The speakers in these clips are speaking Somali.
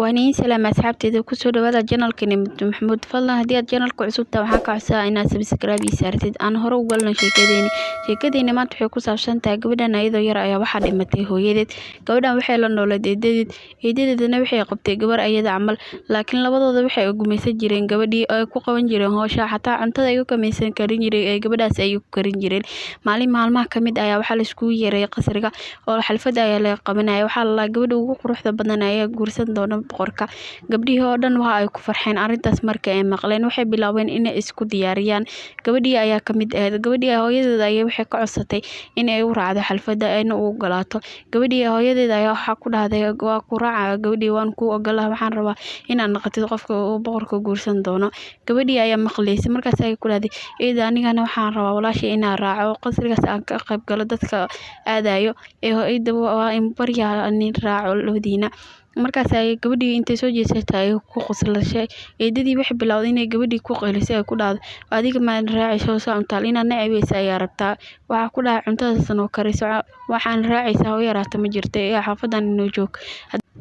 Waan idiin salaamay asxaabteyda, kusoo dhawaada channelkeena Maxamuud. Fadlan haddii aad channelka cusub tahay, waxaan ka codsadaa inaad subscribe ii saartid. Aan hore u galno sheekadeeni. Sheekadeeni maanta waxay ku saabsan tahay gabadhan ayadoo yar ayaa waxaa dhimatay hooyadeed. Gabadhan waxay la nooleed eedadeed. Eedadeedna waxay qabtay gabar ayada camal, laakiin labadooda waxay gumaysan jireen gabadhii ay ku qaban jireen howsha. Xataa cuntada ay u kamaysan karin jiray ee gabadhaas ay ku karin jireen. Maalin maalmaha ka mid ayaa waxaa la iskugu yeeray qasriga oo xaflad ayaa laga qabanaya. Waxaa la gabadha ugu quruxda badan ayaa guursan doona boqorka. Gabdhihii oo dhan waxa ay ku farxeen arrintaas. Markii ay maqleen, waxay bilaabeen inay isku diyaariyaan. Gabadhii ayaa ka mid ahayd. Gabadhii hooyadeed ayay waxay ka codsatay in ay u raacdo xafladda ayna u ogolaato. Gabadhii hooyadeed ayaa waxaa ku dhahday, "Waa ku raacaya gabadhii, waan kuu ogolahay. Waxaan rabaa inaad noqotid qofka uu boqorka guursan doono." Gabadhii ayaa maqlaysay. Markaas ayay ku dhahday, "Eeda, anigana waxaan rabaa walaashay inaan raaco, qasrigaas aan ka qayb galo dadka aadayo ee eeda, waa in baryaa nin raaco labadiina." Markaas ay gabadhii intay soo jeesatay ay ku qoslashay. Eedadii waxay bilowday inay gabadhii ku qaylisay, ay ku dhahdo, "Adiga ma raacayso? Saa untaal inaad nacabaysa ayaa rabtaa. Waxaa ku dhahay cuntadaas noo kariso. Waxaan raacaysaa oo yaraata ma jirto ee xaafadan inoo joog.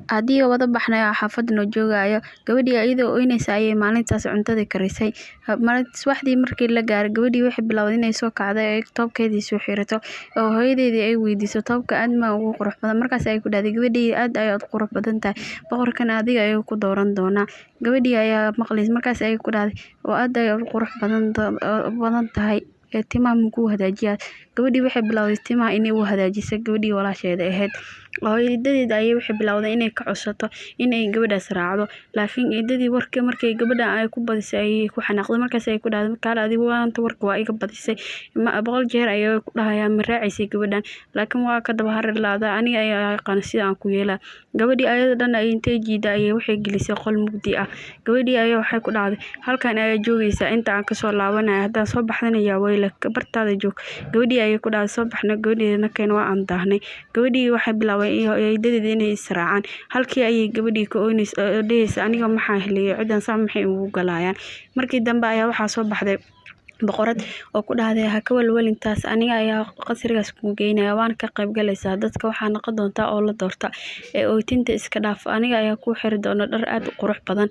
Haddii wada baxnay, xaafadda noo joogayo." Gabadhii iyadoo oynaysa ayay maalintaas cuntada karisay. Subaxdii markii la gaaray, gabadhii waxay bilowday inay soo kacdo, ay toobkeedii soo xirato oo hooyadeedii ay weydiiso, "Toobka aad ma ugu qurux badan?" Markaas ay ku dhahday gabadhii, "Aad ayaad u qurux badan tahay, boqorkana adiga ayuu ku dooran doonaa." Gabadhii ayaa maqlaysay. Markaas ay ku dhahday, "Oo aad ayaad u qurux badan tahay ee timaha makuu hagaajiyaa?" Gabadhii waxay bilowday timaha inay u hagaajiso gabadhii walaasheeda ahayd. Hooyadeed ayay waxay bilowday inay ka codsato inay gabadhaas raacdo, laakiin eedadii warka markay gabadha ay ku badisay ayay ku xanaaqday. Markaas ay ku dhahday, "Kaale adigu, maanta warka waa iga badisay. 100 jeer ayay ku dhahayaan ma raacaysay gabadhan, laakiin waa ka daba hari laada. Aniga ayaa yaqaan sida aan ku yeelaa." Gabadhii ayada dhan ay intay jiida ayay waxay gelisay qol mugdi ah. Gabadhii ayaa waxay ku dhahday, "Halkan ayaa joogaysaa inta aan kasoo laabanayo. Haddaan soo baxdana, wayla bartaada joog." Gabadhii ayay ku dhahday, "Soo baxna gabadheedana keen, waa aan daahnay." Gabadhii waxay bilaabay eedadeed inay israacaan. Halkii ayay gabadhii ka oynaysa oo dhehaysa, "Aniga maxaa heliyay cidan? Saa maxay ugu galayaan?" Markii dambe ayaa waxaa soo baxday boqorad oo ku dhahday, "Ha ka walwalintaas, aniga ayaa qasrigaas kuu geynaya, waana ka qayb galaysaa dadka, waxaa noqon doontaa oo la doorta ee ooytinta iska dhaaf. Aniga ayaa kuu xiri doona dhar aad u qurux badan.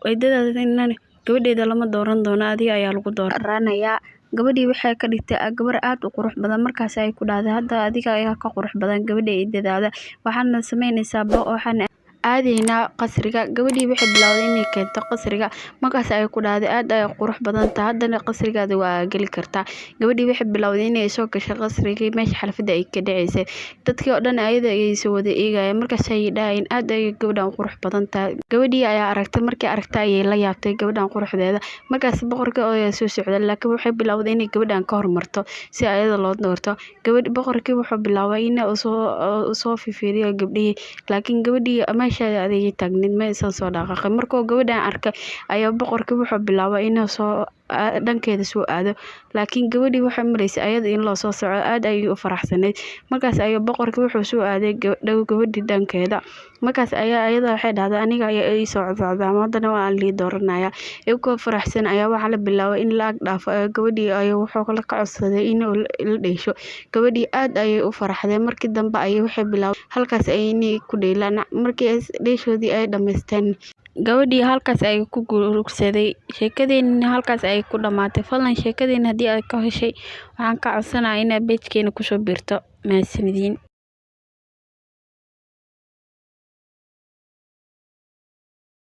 Eedadaadina gabadheeda lama dooran doono, adiga ayaa lagu dooranayaa." Gabadhii waxay ka dhigtay gabar aad u qurux badan. Markaas ay ku dhahday, "Hadda adiga ayaa ka qurux badan gabadha eedadaada. Waxaana sameynaysaa, waxaan aadaynaa qasriga." Gabadhii waxay bilowday inay keento qasriga. Markaas ay ku dhahday, "Aad ay qurux badan tahay, haddana qasrigaada waa geli kartaa." Gabadhii waxay bilowday inay soo gasho qasrigii, meesha xafladda ay ka dhaceysay. Dadkii oo dhan ayada ayay soo wada eegayeen. Markaas ay dhahayeen, "Aad ayay gabadhan qurux badan tahay." Gabadhii ayaa aragtay. Markii aragtay ayay la yaabtay gabadhan quruxdeeda. Markaas boqorkii ayaa soo socday, laakiin waxay bilowday inay gabadhan ka hormarto si ayada loo doorto. Gabadh boqorkii wuxuu bilaabay in uu soo fiiriyo gabdhihii, laakiin gabadhii meesha adeegay taagneed, ma aysan soo dhaqaaqin. Markuu gabadhan arkay ayaa boqorkii wuxuu bilaabay inuu soo dhankeeda soo aado, laakiin gabadhii waxay maleysay ayada in loo soo soco. Aad ayay u faraxsaneyd. Markaas ayuu boqorkii wuxuu soo aaday gabadhii dhankeeda. Markaas ayaa ayada waxay dhahday, "Aniga ayaa ii soo socdaa, haddana waa lii dooranaya." Iyagoo faraxsan ayaa waxaa la bilaabay in la ag dhaafo. Gabadhii ayuu wuxuu ka codsaday in la dheesho. Gabadhii aad ayay u faraxday. Markii dambe ayay waxay bilaabay halkaas ay inay ku dheelaan. Markii dheeshoodii ay dhamaysteen, gabadhii halkaas ay ku guursaday. Sheekadeena halkaas ay ku dhamaatay. Fadlan sheekadeena haddii aad ka heshay, waxaan ka codsanayaa inaad page-keena kusoo biirto. Mahadsanidin.